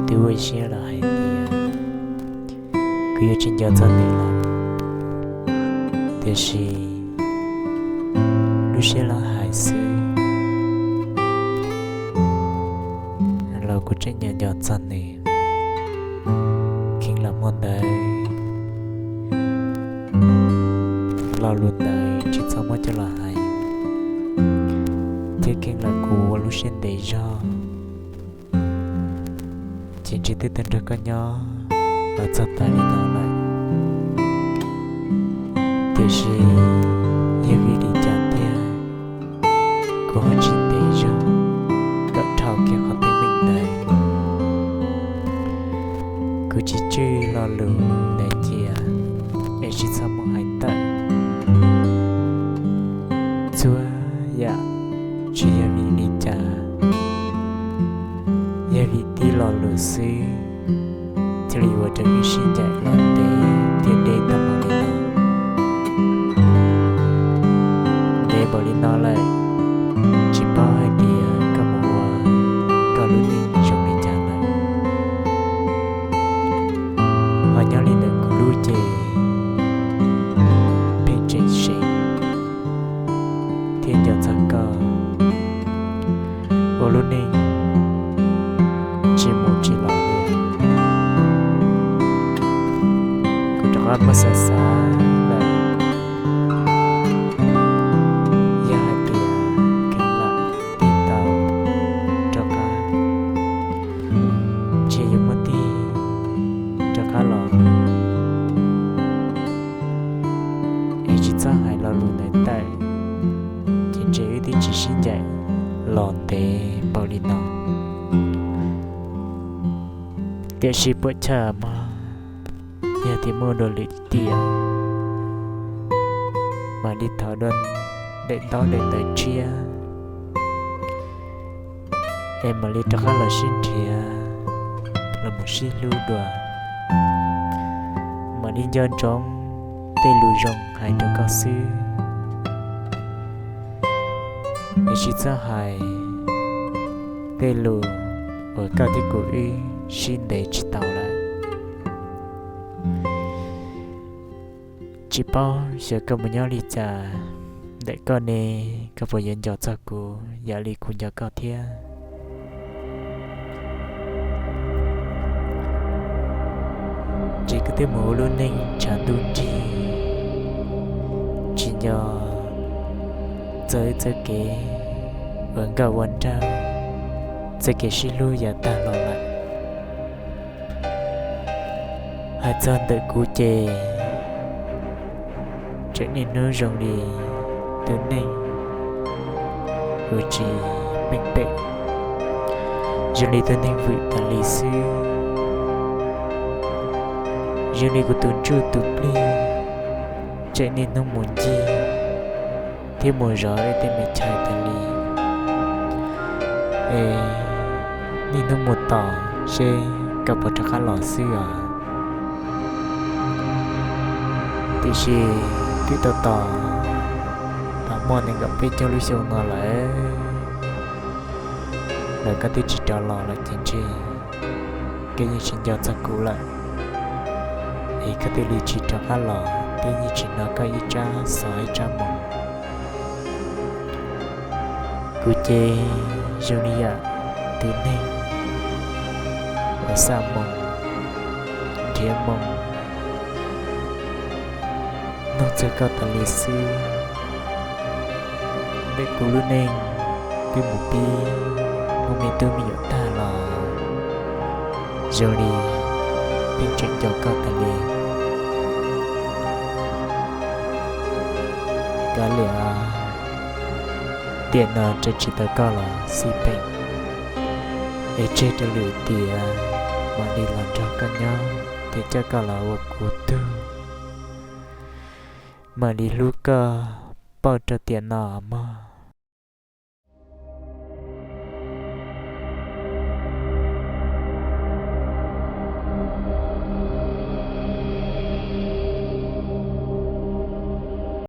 twb ua siab los hais tias kuv yuav tsis nco txog nws lawm, tiam sis lub siab los hais xwb los kuv tseem nco nco txog nws. Kheev los muaj ntawd lo lus ntawd tsis txhob muab coj los hais, thiab kheev los kuv ua lub siab ntev zog, ces ntshe twb tau nrog koj nyob los txog tas li no lawm. Tiam sis yog vim li cas tiag, kuv ho tsis ntev zog kom dhau kiag qhov teeb meem ntawd. Kuv tsis tswj lo lus ntawd cia, es tsis txhob mus hais tawm. Txhua yam tsis yog vim li cas, yog vim tib lo lus xwb thiaj li ua rau wb sib ncaim los ntev thiab deb tag npaum li no. Ntev npaum li no lawm, tsis paub hais tias koj mus ua koj lub neej zoo li cas lawm. Ho nyob li ntawm kuv lub ces pheej tseem seev thiab nco txog koj ua lub neej tsis mus tsis los li. Kuv rov qab muab xav xav lawm, yog hais tias kheev lam tig tau rov qab, ntshe yuav muaj tig rov qab los, es tsis txhob hais lo lus ntawd tawm, ces ntshe wb twb tsis sib ncaim los ntev npaum li no. Tiam sis puam chawj mog, yog tias muaj dua lwm tiam, mam li thov dua daim ntaub daim ntawv tshiab, es mam li rov qab los sib nrhiav, los mus sib hlub dua, mam li nco ntsoov tej lus zoo hais rau koj xwb, es tsis txhob hais tej lus uas koj thiab kuv wb sib ntev tsis tau lawm. Tsis paub xyov koj mus nyob li cas ntawm koj ne, koj puas yuav nco txog kuv yam li kuv nco koj thiab? Ces koj twb mus ua lub neej tshav ntuj nrig, tsis nco txog wb txoj kev uas nkauj ua nraug, txoj kev sib hlub yav tag los lawm. Hais txog ntawm kuv ces tseem niaj hnub zoo li tus neeg uas tsis meej pem, zoo li tus neeg vwm tas li xwb, zoo li kuv tus ntsuj tus plig tseem niaj hnub mus ncig thiab mus zov wb tej me chais tas li. Es niaj hnub mus tos seb koj puas rov qab los xwb os. Tiam sis twb tos tos, los muaj nees nkaum peb caug lub xyoo no lawm, los koj twb tsis rov los lawm ces ntshe koj yeej tsis nco txog kuv lawm, es koj thiaj li tsis rov qab los thiab yeej tsis hnov koj ib tsab xov ib tsab moo. Kuv ces zoo li yam tus neeg uas xa moo, nrhiav moo, nug txog koj tas li xwb. Ntawm kuv lub neej twb mus pib muaj me tub me nyuam tag los zoo li pheej tseem nco koj tas li. Kav liam, tiam no raws tsis tau koj los xij peem, es tseg rau lwm tiam mam li los nrog koj nyob, ces coj koj los ua kuv tug, mam li hlub koj pauj rau tiam no mog.